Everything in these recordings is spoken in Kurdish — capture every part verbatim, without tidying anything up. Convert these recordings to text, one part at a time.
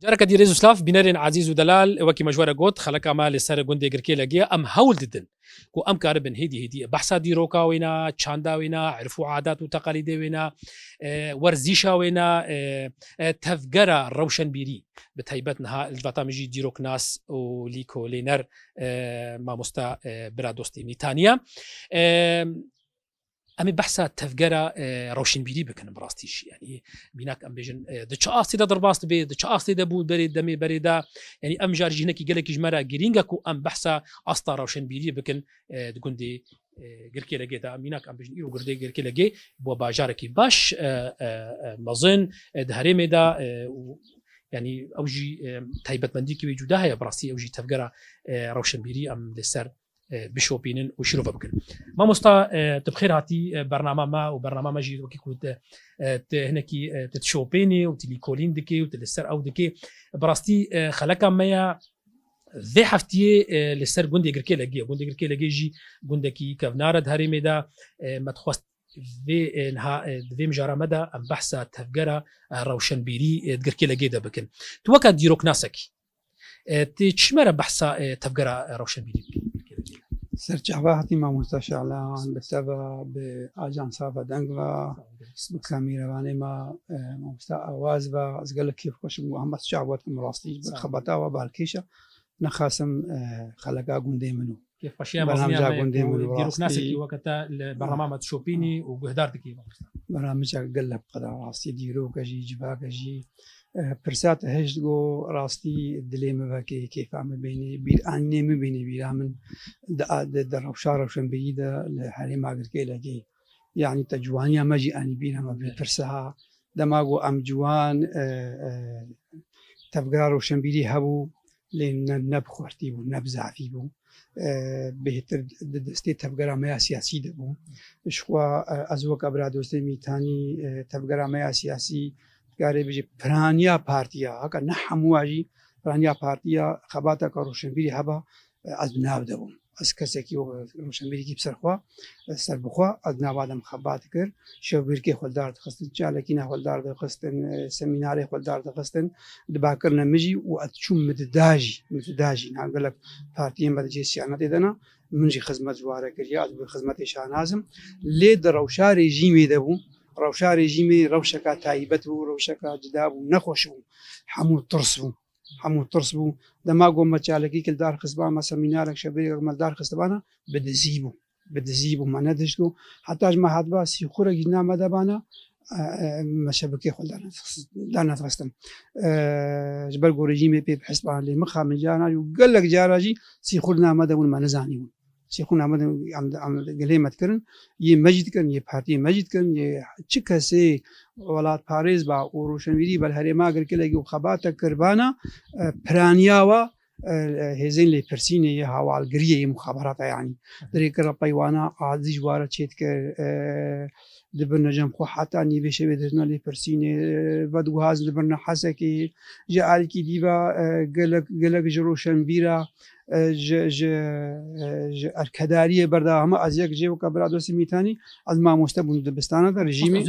Careke dî rêz û silav, bînerên ezîz û delal, wekî me ji we re got, xeleka me li ser gundê Girkêlegê ye. Em hewl didin ku em karibin hêdî hêdî behsa dîroka wêna, çanda wêna, irf û adat û teqalîdê wêna, e, werzîşa wêna, e, e, tevgera rewşenbîrî, bi taybet niha li civata min jî dîroknas û lîkolêner, e, mamosta, e, bira dostê Mîtaniya. E, Em ê behsa tevgera, e, rewşenbîrî bikin bi rastî jî. Yanî mînak em bêjin, e, di çi astê de derbas dibe, di çi astê de bû berê, demê berê de. Yanî ev mijar jî hinekî gelekî ji me re girîng e ku em behsa asta rewşenbîrî bikin, e, di gundê, e, Girkêlegê de. Mînak em bêjin îro gundê Girkêlegê bû bajarekî baş, e, e, e, mezin, e, di herêmê de, e, û yanî ew jî, e, taybetmendiyekî wê cuda heye. Bi rastî ew jî tevgera, e, rewşenbîrî em li ser e, bişopînin û şîrove bikin. Mamosta, e, tu bi xêr hatî, e, bernama me û bernama me jî wekî ku te, e, tu hinekî, e, tu dişopênî û tu lîkolîn dikî û tu li ser ew dikî. Bi rastî, e, xeleka me ya vê heftiyê, e, li ser gundê Girkêlegê ye. Gundê Girkêlegê jî gundekî kevnar e di herêmê de, e, me dixwest vê, e, niha, e, di vê mijara me de em behsa tevgera, e, rewşenbîrî, e, di Girkêlegê de bikin. Tu weke dîroknasekî, E, tê çi me re behsa, e, tevgera, e, rewşenbîrî bike? Ser çava hatî mamosta Şalan, bi te ve, bi ajansa ve deng ve, bi kamîrevanê me, e, mamosta Awaz ve, ez gelek kêfxweş im ku hema çav we dikim rastî, bi xebata we balkêş e. Nexasim, e, xeleka gundê min û Kêfxweşiya mezin ya me ye ku dîroknasekî weke te li bernama me dişopînî û guhdar dikî, mamosta. Bernameyek gelek qeda rastî dîrok e jî, civak e jî. Eh, pirsa te hişt got, rastî dilê min vekê, kêfa min bênê, bîranînê min bênê bîra min. Di, di, di rewşa rewşenbîrî de li herêma Girkêlegê. Yanî te ciwaniya me jî anî bîra me vê pirsa. Dema got em ciwan, eh, eh, tevgera rewşenbîrî hebû, lê ne, ne bi xurtî bû, ne bi zafî bû. Eh, bêhtir di destê tevgera me ya siyasî de bû. Ji xwe, eh, ez weke bira dostê Mîtanî, eh, tevgera me ya siyasî, dikarê bêjî piraniya partiya, haka ne hemûya jî, piraniya partiya xebateke rewşenbîrî heba, eh, ez bi nav de bûm. Ez kesekî wek rewşenbîrîkî bi ser xwe, eh, serbixwe, ez nava de min xebat dikir. Şevbêrkê xwe li dar dixistin, çalakîna xwe li dar dixistin, eh, semînarê xwe li dar dixistin. Dibakirine min jî û ez çûm min dida jî, min dida jî. Niha gelek partiyên me di cihê siyanetê de ne, min jî xizmet ji wan re kiriye, ez bi xizmetê şanaz im. Lê di rewşa rejîmê de bû. Rewşa rejîmê rewşeka taybet bû, rewşeka cida bû, nexweş bû. Hemû tirs bû. Hemû tirs bû. Dema got me çalakî li dar xistba, me semînarek şevbêrkek me li dar xistibana, bi dizî bû. Bi dizî bû, me nedişt got. Heta ji me hatba sîxurek jî name de bana, e, e, me şebikê xwe darnedixist-, darnedixistin. E, ji ber ku rejîmê pê bi hesp an lê mixa min cara û gelek cara jî sîxur name de bûn, me nizanîbûn. Sîxur name de em, em gilê me dikirin, yê me jî dikirin, yê partiyê me jî dikirin, yê çi kesê welatparêz ba û rewşenbîrî be li herêma Girkêlegê û xebatek kiribana, e, piraniya wa, e, e, hêzên lêpirsînê yê hawalgiriyê yê muxaberata, yanî dirêkira peywana azî ji wa re çêdikir, e, dibirne cem xwe heta nîvê şevê dihatina lêpirsînê, e, vediguhazin dibirne Hesekê, ji alîkî dî ve, e, gelek, gelek ji rewşenbîra, e, ji, ji, e, ji erkedariyê berdewam e. Ez yek jê weke bira dostê Mîtanî, ez mamoste bûm dibistana de rejîmê.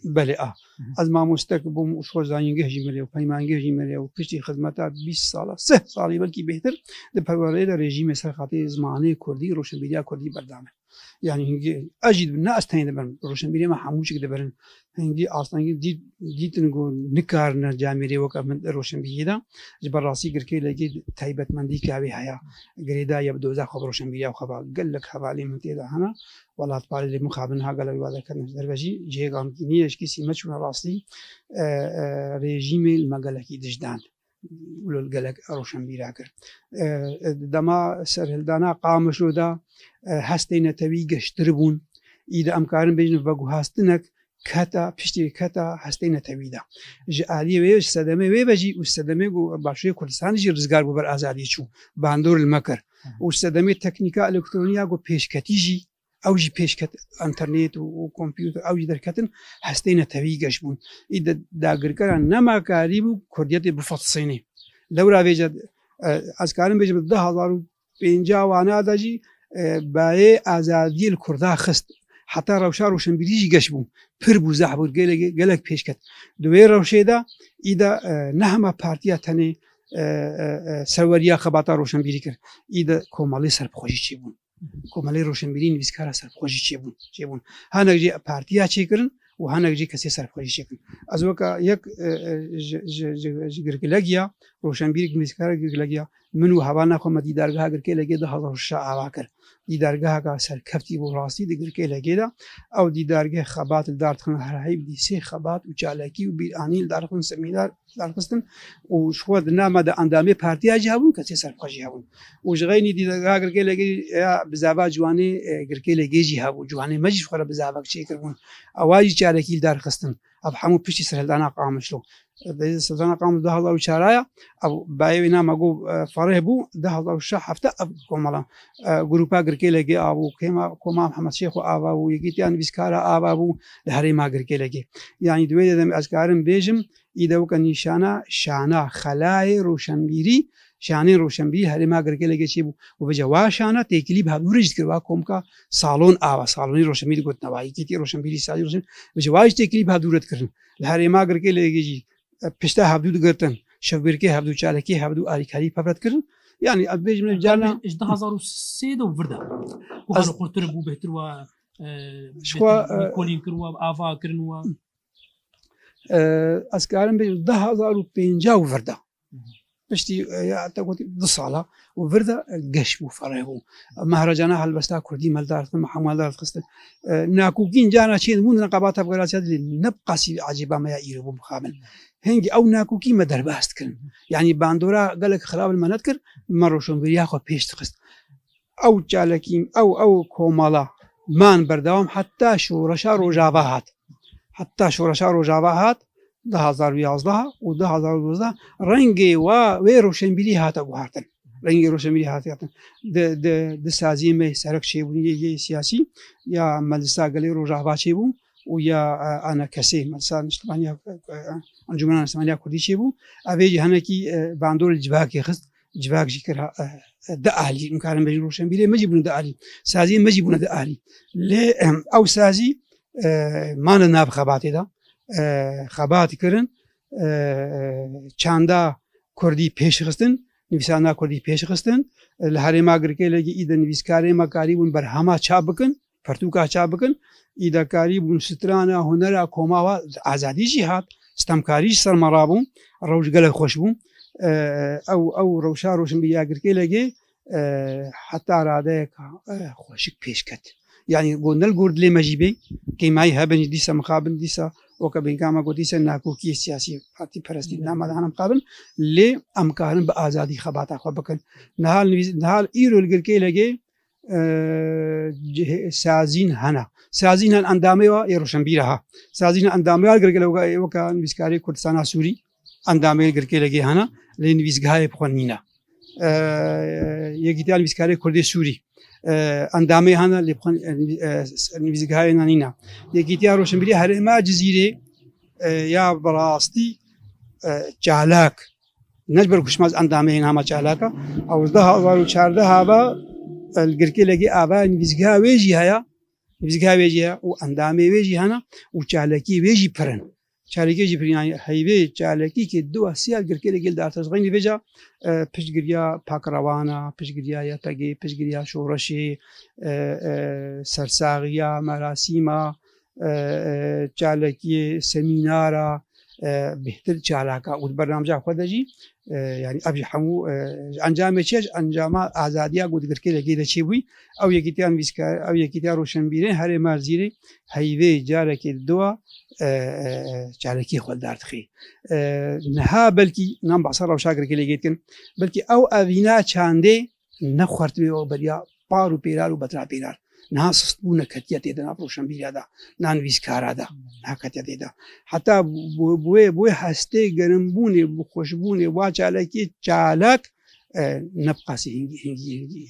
Belê, a. Ez mamostek bûm û ji xwe zayîngeh jî mirê û peymangeh jî mirê û piştî xizmeta bîst sala, sih salî belkî bêhtir di perwereyê de rejîmê ser xatê zimanê kurdî, rewşenbîriya kurdî berdewam e. Yanî hingî ez jî dibim, ne ez tenê dibim, rewşenbîrê me hemû çik dibirin. Hingî astengî dît-, dîtin ku nikarine camêrê weke min di rewşenbîriyê de. Ji ber rastî Girkêlegê taybetmendî ka wê heye. Girêdayî ye bi doza xwe bi rewşenbîriya xwe ve. Gelek hevalên min tê de hene. Welatparêzê mixabin ha gelek wê derketin ji derve jî. Cihê gamkî nîne ji kesî me çûne rastî. E, e, rejîmê li me gelekî dijdan. û li gelek rewşenbîra kir. E, e, dema serhildana Qamişlo de, e, hestê netewî geştir bûn. Î de em karin bêjin veguhastinek keta, piştî keta hestê netewî de. Ji aliyê wê, ji sedemê wê ve jî û sedemê ku Başûrê Kurdistanê jî rizgar bû ber azadiyê çû, bandor li me kir. Hı hı. Û sedemê teknîka elektroniya ku pêşketî jî ew jî pêş ket, înternet û, û kompûter, ew jî derketin, hestê netewî geş bûn. Î de dagirkera nema karîbû kurdiyetê bifetisênê. Lewra vêce, e, ez karim bêjim, di du hezar û pêncî wana de jî, e, bayê azadiyê li kurda xist. Heta rewşa rewşenbîrî jî geş bû. pir bû, zehf bû, gelek, gelek pêş ket. Di wê rewşê de î de, e, ne hema partiya tenê, e, e, e, serweriya xebata roşenbîrî kir. Î de komelê serbixwejî çêbûn. Komelê roşenbîrî nivîskara serbixwejî çêbûn, çêbûn. Hinek jî partiya çêkirin û hinek jî kesê serbixwejî çêkirin. Ez weke yek, e, e, ji, ji, ji, ji girkîlegiya, roşenbîr, nivîskara girkîlegiya, min û hevalna xwe me dîdargeha Girkêlegê du hezar û şeş ava kir. Dîdargeheke serkeftî bû rastî di Girkêlegê de. Ew dîdargeh xebat li dar dixin, her heyv dîsê xebat û çalakî û bîranî li dar dixin, semînar li dar xistin û ji xwe di nav me de endamê partiya jî hebûn, kesê serbixwe jî hebûn. Û ji xeynî dîdargeha Girkêlegê ya bizava ciwanê, e, Girkêlegê jî hebû. Ciwanê me jî ji xwe re bizavek çêkiribûn. Ewa jî çalakî li dar xistin. Ev hemû piştî serhildana Qamişlo. Serhildana Qamişlo du hezar û çar ya, ev bayê wê nama got, e, Fereh bû, du hezar û şeş hefte ev komela, e, grupa Girkêlegê a bû, kêma, koma Mihemed Şêxo ava bû, Yekîtiya Nivîskara ava bû, li herêma Girkêlegê. Yanî di wê de ez karim bêjim, î de weke nîşana şana, xelayê roşenbîrî, şanên roşenbîrî herêma Girkêlegê çêbû. Û vêca wa şana têkilî bi hevdû re jî dikir, wa komka salon ava, salonî roşenbîrî gotin, wa yekîtî roşenbîrî, salî roşenbîrî, vêca wa jî têkilî bi hevdû re dikirin. Li herêma Girkêlegê jî, e, pişta hevdû digirtin, şevbêrkê hevdû, çalakî hevdû, alîkarî bi hev re dikirin. Yanî, em bêjin, carna ji du hezar û sê de û vir de. Ku Ez halo xurtir bû, bêhtir wa, e, Ji xwe, bêhtir e, lîkolîn kir, wa ava kirin, wa. E, ez karim bêjim, du hezar û pênc û vir de. Hı hı. Piştî, e, ya te gotî du sala û vir de, e, geş bû, fereh bû. Mehracana helbesta kurdî me li dar dixistin, me hemû li dar dixistin. E, nakokîn carna çê dibûn di neqabata federasiya dilê ne bi qasî ecêba me ya îro bû mixabin. Hingî ew nakokî me derbas dikirin. Yanî bandora gelek xirab li me nedikir, me roşenbîriya xwe pêş dixist. Ew çalakî, ew, ew komala man berdewam heta şoreşa Rojava hat. Heta şoreşa Rojava hat, du hezar û yazdeh û du hezar û dozdeh rengê wa wê roşenbîrî hate guhartin. Rengê roşenbîrî hate guhartin. Di, di, di saziyê me serek çêbûn yê, yê siyasî, ya Meclisa Gelê Rojava çêbû û ya, e, A N K S, Meclisa Niştimaniya, e, e, Encûmena Niştimaniya Kurdî çêbû. Ev ê jî hinekî, e, bandor li civakê xist. Civak jî kir, e, e, di alî, em karin bêjin roşenbîrê me jî bûne di alî. Saziyê me jî bûne di alî. Lê, em, ew sazî, e, mane nav xebatê de, e, xebat kirin, e, çanda kurdî pêş xistin, nivîsarna kurdî pêş xistin, e, li herêma Girkêlegê î de nivîskarê me karîbûn berhema çap bikin, pirtûka çap bikin, î de karîbûn strana, hunera koma wa, azadî jî hat, stemkarî jî ser me rabû, rewş gelek xweş bû. E, ew, ew rewşa roşenbîriya Girkêlegê, e, heta radeyeka, e, xweşik pêş ket. Yanî got ne li gor dilê me jî bê, kêmayî hebin jî dîsa mixabin, dîsa weke bênka me got, dîsa nakokiyê siyasî, partîperestî di nav me de hene mixabin, lê em karin bi azadî xebata xwe bikin. Niha li nivîs-, niha îro li Girkêlegê, e, cihê-, sazîn hene. Sazîn hene endamê wa ê roşenbîra ha. Sazîn endamê wa li Girkêlegê weke, weke nivîskarê Kurdistana Sûrî, endamê li Girkêlegê hene, lê nivîsgehayê bi xwe nîne. E, Yekîtiya Nivîskarê Kurdê Sûrî, e, endamê hene, lê bi xwe, e, nivî-, e, nivîsgehayê ne nîne. Yekîtiya Roşenbîrî Herêma Cizîrê, e, ya bi rastî, e, çalak, ne ji ber ku şima endamê hêna me çalak e, ew ji du hezar û çardeh ava, e, li Girkêlegê ava nivîsgeha wê jî heye, nivîsgeha wê jî heye û endamê wê jî hene û çalakî wê jî pir in. Çalakî jî pir in, yanî heyvê çalakî kê du sê sal Girkêlegê li dar tişt xeynî vêca, e, piştgiriya pakrewana, piştgiriya Y P G, piştgiriya şoreşê, e, e, sersaxiya, merasîma, e, e, çalakiyê, semînara, e, bêhtir çalaka û di bernameca xwe de jî, e, yanî ev jî hemû, e, ji encamê çi ye? Ji encama azadiya ku di Girkêlegê de çêbûyî, ew yekîtiya nivîskar, ew yekîtiya roşenbîrên herêma Cizîrê heyvê carekê di dua, e, e, e, çalakiyê xwe li dar dixê. E, niha belkî nan behsa rewşa Girkêlegê dikin, belkî ew evîna çandê ne xwertibê wek beriya par û pêrar û betra pêrar. Niha sist bûne, ketiye tê de nav roşenbîriya de, nav nivîskara de, niha ketiye tê de. Heta bi, bi wê, bi wê hestê gerimbûnê, bi xweşbûnê, wa çalakiyê çalak, e, ne bi qasî hingî, hingî, hingî,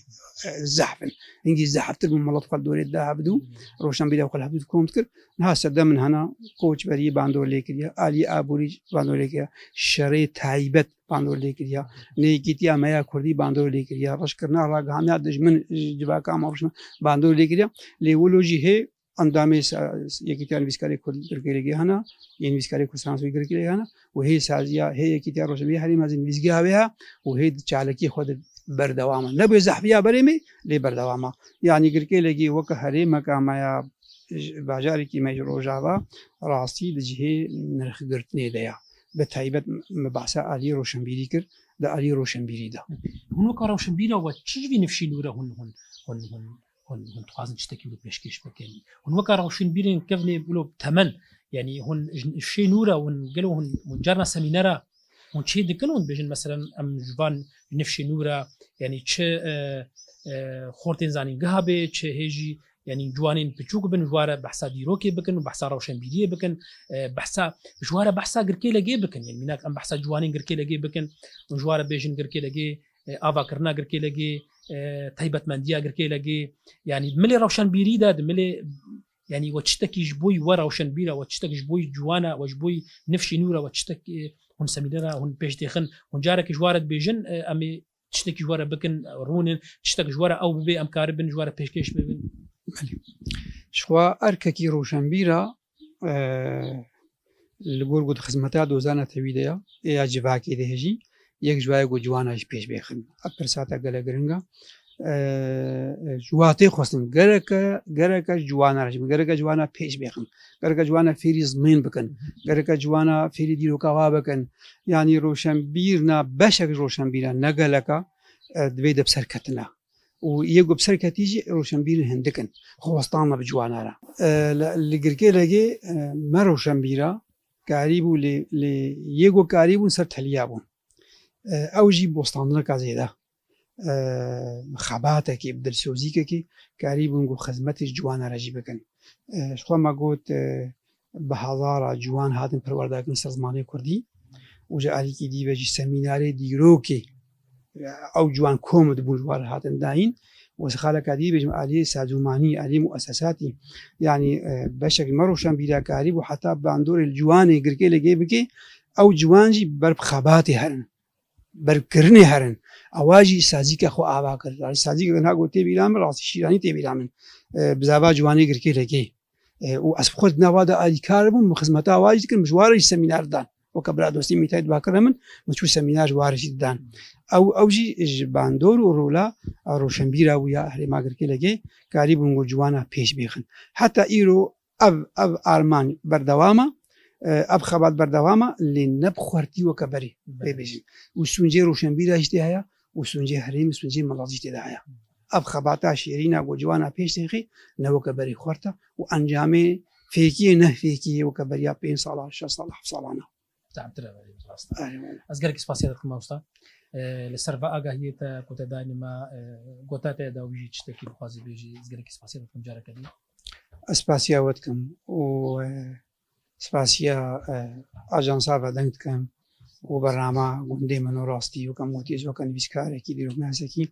e, zehf in. Hingî zehftir bûn, milet xwe li dorê dida hevdû, roşenbîriya xwe li hevdû dikom dikir. Niha sedem in hene, koçberî bandor lê kiriye, alî aborî bandor lê kiriye, şerê taybet bandor lê kiriya, neyekîtiya me ya kurdî bandor lê kiriya, reşkirina ragihaniya dijmin ji civaka me rûşme bandor lê kiriya. Lê wilo jî hê endamê sa-, Yekîtiya Nivîskarê Kurd Girkê Legê hene, yên Nivîskarê Kurdistanê Girkê Legê hene û hê saziya, hê Yekîtiya Roşenbîrî Herêma zî nivîsgeha wê he û hê di çalakiyê xwe de berdewam e. Nebê zehfiya berê me, lê berdewam e. Yanî Girkê Legê weke herêmeka me ya, ji bajarekî me ji Rojava rastî di cihê nirxgirtinê de ya. Bi taybet me behsa aliyê roşenbîrî kir, di aliyê roşenbîrî de. Hûn weka rewşenbîra we çi ji vî nifşî nû re hûn, hûn, hûn, hûn, hûn, hûn dixwazin tiştekî wî pêşkêş bikin? Hûn weka rewşenbîrên kevnê wilo temen, yanî hûn ji nifşê nû re hûn gelo hûn, hûn carna semînera hûn çê dikin, hûn dibêjin, meselen, em ji van nifşê nû re, yanî çi, e, e, xortên zanîngeha bê, çi hê jî, yanî ciwanên piçûk bin, ji wa re behsa dîrokê bikin û behsa rewşenbîriyê bikin, e, behsa, ji wa re behsa Girkê Legê bikin. Yanî mînak em behsa ciwanên Girkê Legê bikin û ji wa re bêjin Girkê Legê, e, avakirina Girkê Legê, e, taybetmendiya Girkê Legê. Yanî di milê rewşenbîrî de, di milê, yanî we tiştekî ji bo we rewşenbîra, we tiştek ji bo ciwana, we ji bo nifşê nû re, we tiştek, e, hûn semînera hûn pêş dêxin, hûn carekî ji wa re dibêjin, e, em ê tiştekî ji we re bikin, rûnin, tiştek ji we re ew bibe, em karibin ji we re pêşkêş bibin? Belê. Ji xwe erkekî roşenbîra, e, li gor ku di xizmeta doza netewî de ya, ê ya civakê de hejî, yek ji we ye ku ciwana jî pêş bêxin. Ev pirsa te gelek giring e. E, ji we tê xwestin, gereke, gereke ji ciwana re jî, gereke ciwana pêş bêxin, gereke ciwana fêrî zimên bikin, gereke ciwana fêrî dîroka wa bikin. Yanî roşenbîrna, beşek ji roşenbîra ne geleka, e, divê de bi ser ketine. Û yê ku bi ser ketî jî roşenbîrên hindik in. Xwestan me bi ciwana re. E, li, li Girkê Legê, e, me roşenbîra karîbû lê, lê yê ku karîbûn ser teliya bûn. E, ew jî bostandineka zêde. E, xebatekê, bi dilsozîkekê karîbûn ku xizmetê ji ciwana re jî bikin. E, ji xwe me got, e, bi hezara ciwan hatin perwerdekirin ser zimanê kurdî û ji alîkî dî ve jî semînarê dîrokê, e, ew ciwan kom dibûn ji wan re hatin dayîn û ji xaleka dî bêjim aliyê sazûmanî, aliyê muesesatî, yanî, e, beşek ji me roşenbîra karîbû heta bandorê li ciwanê Girkê Legê bike, ew ciwan jî ber bi xebatê herin, ber bi kirinê herin. Ewa jî sazîka xwe ava kir. Yanî sazîka niha ku tê bîra min, rastî şîranî tê bîra min. E, bi zava ciwanê Girkê Legê. E, û ez bi xwe di nava de alîkar bûm, min xizmeta wa jî dikirim, ji wa re jî semînar didan. Weke bira dostî Mîtayî diba kir min, min çû semînar ji wa re jî didan. Ew, ew jî ji bandor û rola roşenbîra wî ya herêma Girkê Legê karîbûn ku ciwana pêş bêxin. Heta îro ev, ev armanc berdewam e, e, ev xebat berdewam e, lê ne bi xwertî weke berê, pê bêjin. Û sûncê roşenbîra jî tê heye û sûncê herêmê, sûncê milet jî tê de heye. Ev xebata şêrîna ku ciwana pêş têxî ne weke berê xwert e û encamê fêkiyê ne fêkiyê weke beriya pênc sala, şeş sala, heft salan e. Tamtir e, rast e. Erê, wele. Ez gelekî spasiya te dikim mamosta. E, li ser va agahiyê te ku te dayîne me, e, gota te dawî jî tiştekî dixwazî bêjî, ez gelekî spasiya te dikim careke dî. Ez spasiya we dikim û, e, spasiya, e, ajansa ve deng dikim û bernama gundê min û rastî weke min gotî, ez weke nivîskarekî, dîroknasekî,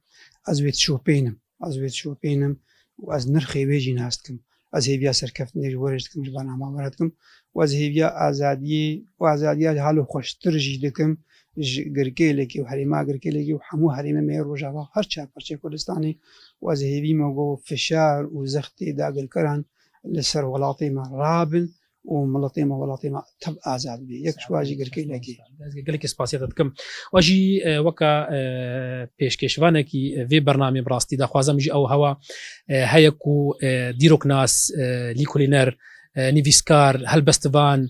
ez wê dişopînim. Ez wê dişopînim û ez nirxê wê jî nas dikim. Ez hêviya serkeftinê ji we re jî dikim, ji bernama we re dikim û ez hêviya azadiyê û azadiya ji halo xweştir jî dikim ji Girkê Legê û herêma Girkê Legê û hemû herêmê me yê Rojava, her çar parçeyê Kurdistanê û ez hêvî me ku fişar û zextê dagirkeran li ser welatê me rabin û miletê me, welatê me tev azad bê. Yek ji wan jî Girkê Legê. Ez gelekî spasiya te dikim. We jî, e, weka, e, pêşkêşvanekî, e, vê bernameyê bi rastî daxwazim jî ew hewa, e, heye ku, e, dîroknas, e, lîkolîner, e, nivîskar, helbestvan,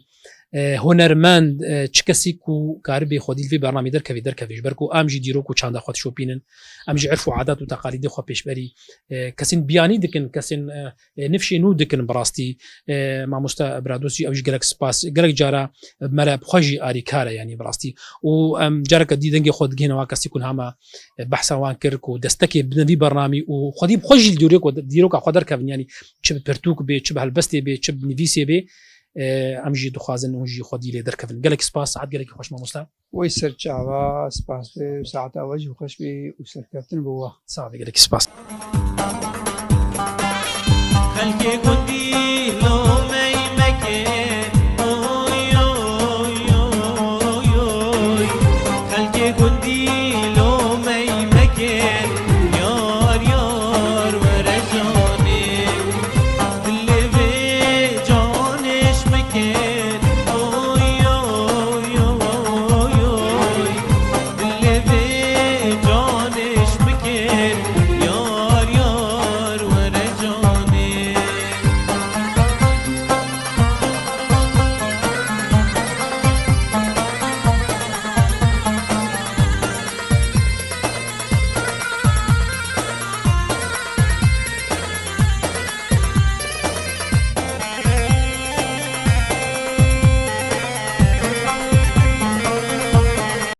e, hunermend, e, çi kesî ku karibê xwedî li vê bernameyê derkevê, derkevê. Ji ber ku em jî dîrok û çanda xwe dişopînin, em jî erf û adat û teqalîdê xwe pêşberî, e, kesên biyanî dikin, kesên, e, e, nifşê nû dikin bi rastî. E, mamoste Bradosî, ew jî gelek spas, gelek cara bi me re bi xwe jî alîkar e, yanî bi rastî. Û em careke dî dengê xwe digihîne wan kesî ku niha me, e, behsa wan kir ku destekê bidin vî bernamî û xwedî bi xwe jî li dîrok-, dîroka xwe derkevin, yanî çi bi pirtûk bê, çi bi helbestê bê, çi bi nivîsê bê, e, em jî dixwazin hûn jî xwedî lê derkevin. Gelek spas, saet gelekî xweş mamoste. Wey ser çava, spas be, saeta we jî xweş be û serkeftin bi we. Sağ ol, gelek spas. Xelkê gundî